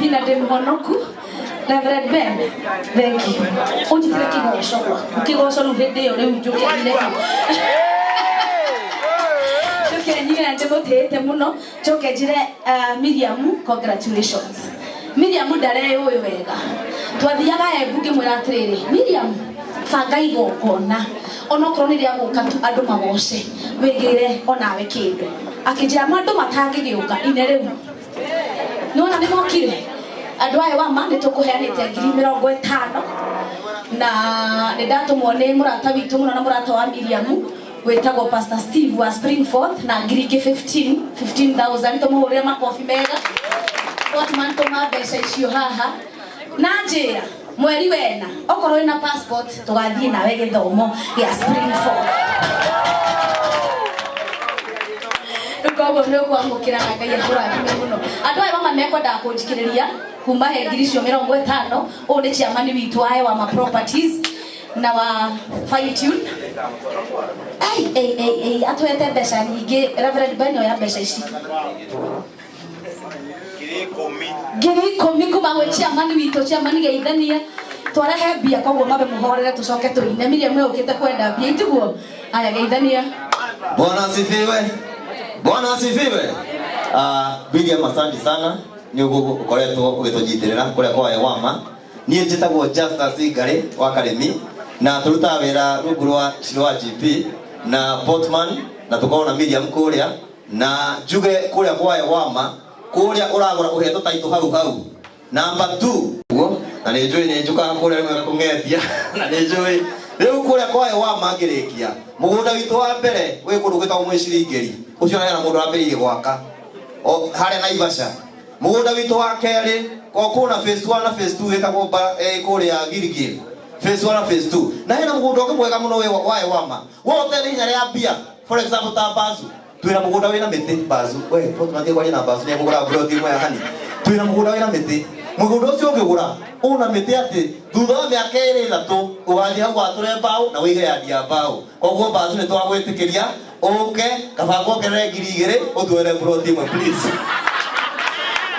happy na ndĩ mũhonoku. Reverend Ben, thank you. Ũnjĩkĩre kĩgoco gwaku. Kĩgoco rĩu hĩndĩ ĩyo rĩu njũke nyine. Njoke nyine na ndĩmũtĩĩte mũno. Njoke njĩre Miriam, congratulations. Miriam ndareyũĩ wega. Twathiaga Embu ngĩmwĩra atĩrĩrĩ, Miriam, banga igongona. Onokorwo nĩ rĩa gũka tu andũ magoce, wĩgĩre onawe kĩndũ. Akĩnjĩra andũ matangĩgĩũka ine rĩu. Nĩwona nĩ mokire. Andũ aya wama nĩ tũkũheanĩte 50,000 na nĩ ndatũmwo nĩ mũrata witũ mũno na mũrata wa Miriam wĩtagwo Pastor Steve wa Springforth na ngiri ingĩ 15,000 tũmũhũrĩre makobi mega. Watman tũma mbeca icio haha na njĩra mweri wena okorwo wĩna passport tũgathiĩ nawe gĩthomo gĩa Springforth. Rĩu koguo nĩ ũkwamũkĩra na Ngai akũrathime mũno. Andũ aya mama mekwendaga kũnjikĩrĩria kuma he ngiri icio 50. Ũyũ nĩ chairman witũ wa Ewama Properties na wa Fine Tune. Ai, ai, ai, ai, atũhete mbeca nyingĩ. Reverend Ben oya mbeca ici. 10,000 kuma gwĩ chairman witũ, chairman geithania. Twarehe mbia koguo mabe mũhorere tũcoke tũine. Miriam nĩ ũkĩte kwenda mbia itiguo. Aya geithania. Bwana asifiwe. Bwana asifiwe. Miriam asante sana nĩ ũguo ũkoretwo ũgĩtũnyitĩrĩra kũrĩa kwa Ewama. Niĩ njĩtagwo Justus Ngari wa Karĩmi na tũrutaga wĩra rungu rwa Shiro wa GP na Portman na tũkorwo na Miriam kũrĩa na njuge kũrĩa kwa Ewama kũrĩa ũragũra ũhetwo taitũ hau hau. Number 2 guo na nĩ njũĩ nĩ njũkaga kũrĩa rĩmwe kũng'etia na nĩ njũĩ rĩu kũrĩa kwa Ewama ngĩrĩkia mũgũnda witũ wa mbere wĩ kũndũ gwĩtagwo Mwĩciringĩri ũcio hena mũndũ wambĩrĩirie gwaka o harĩa Naivasha. Mũgũnda witũ wa kerĩ ko kũna phase 1 na phase 2 wĩtagwo kũrĩa Gilgil phase 1 na phase 2 na hena mũgũnda ũngĩ mwega mũno wĩ wa Ewama wote nĩ hinya rĩa mbia for example ta Bazu twĩna mũgũnda wĩna mĩtĩ Bazu we tumatie kwaria na Bazu nĩ ekũgũra plot ĩmwe ya hani twĩna mũgũnda wĩna mĩtĩ mũgũnda ũcio ũngĩgũra ũna mĩtĩ atĩ thutha wa mĩaka ĩrĩ ĩtatũ ũgathiĩ hau watũre mbaũ na wĩige yandi ya mbaũ koguo Bazu nĩ twagwĩtĩkĩria ũke kaba nguongerere 2,000 ũtuoere plot ĩmwe please.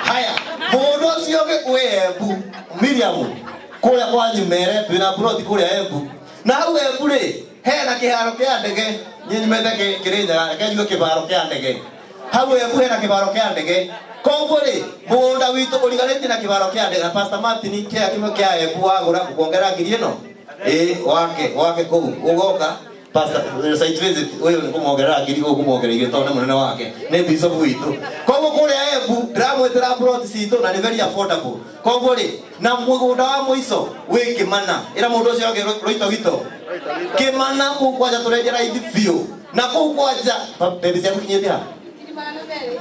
Haya mũgũnda ũcio ũngĩ wĩ Embu Miriam kũrĩa kwa Nyumere twĩna plot kũrĩa Embu na hau Embu rĩ hena kĩharo kĩa ndege niĩ nyumĩte Kĩrĩnyaga reke njuge kĩharo kĩa ndege hau Embu hena kĩharo kĩa ndege koguo rĩ mũgũnda witũ ũriganĩtie na kĩharo kĩa ndege na Pastor Martin kĩa kĩmwe kĩa Embu wagũra ũkuongerera ngiri ĩno ĩ wake wake kũu ũgoka Pastor site visit ũyũ nĩ kũmuongerera ngiri ũũ kũmuongerera igĩrĩ tondũ nĩ mũnene wake nĩ bishop witũ koguo kũrĩa Embu ndĩramwĩtĩra plot citũ na nĩ very affordable koguo rĩ na mũgũnda wa mũico wĩ Kĩmana ĩra mũndũ ũcio ũngĩ Rũitogito Kĩmana kũu kwanja tũrendia raithi biũ na kũu kwanja mbembe ciaku kinyĩte ha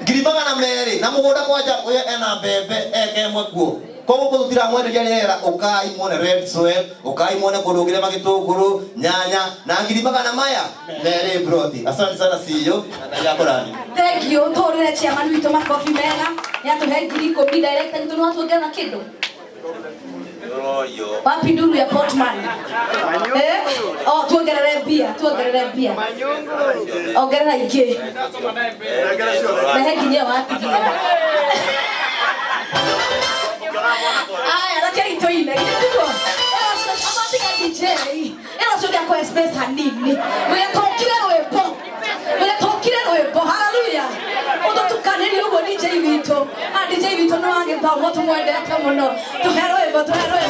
200,000 na mũgũnda kwanja ũyũ ena mbembe eke ĩmwe kuo koguo kũu tũtiramwenderia rĩera ũkai muone red soil ũkai muone kũndũ ũngĩrĩma gĩtũngũrũ nyanya na 200,000 ploti. Asante sana CEO na Ngai akũrathime. Thank you. Tũhũrĩre chairman witũ makobi mega. Nĩ atũhe 10,000 director witũ nĩ watuongerera kĩndũ. Wapi nduru ya Portman? Eh? Oh, tuongerere mbia, tuongerere mbia. Ongerera ingĩ. Rehe nginya watigia. Aya, rekei tũine. Githĩ tiguo? Amatiga DJ. Ĩno ũcio ũngĩakũhe space hanini. Mũgetũkire rwĩmbo. Mũgetũkire rwĩmbo. Hallelujah. Ũtũtukanĩrie ũguo DJ witũ. Ah, DJ witũ nĩ wa gĩthomo tũmwendete mũno. Tũhe rwĩmbo, tũhe rwĩmbo.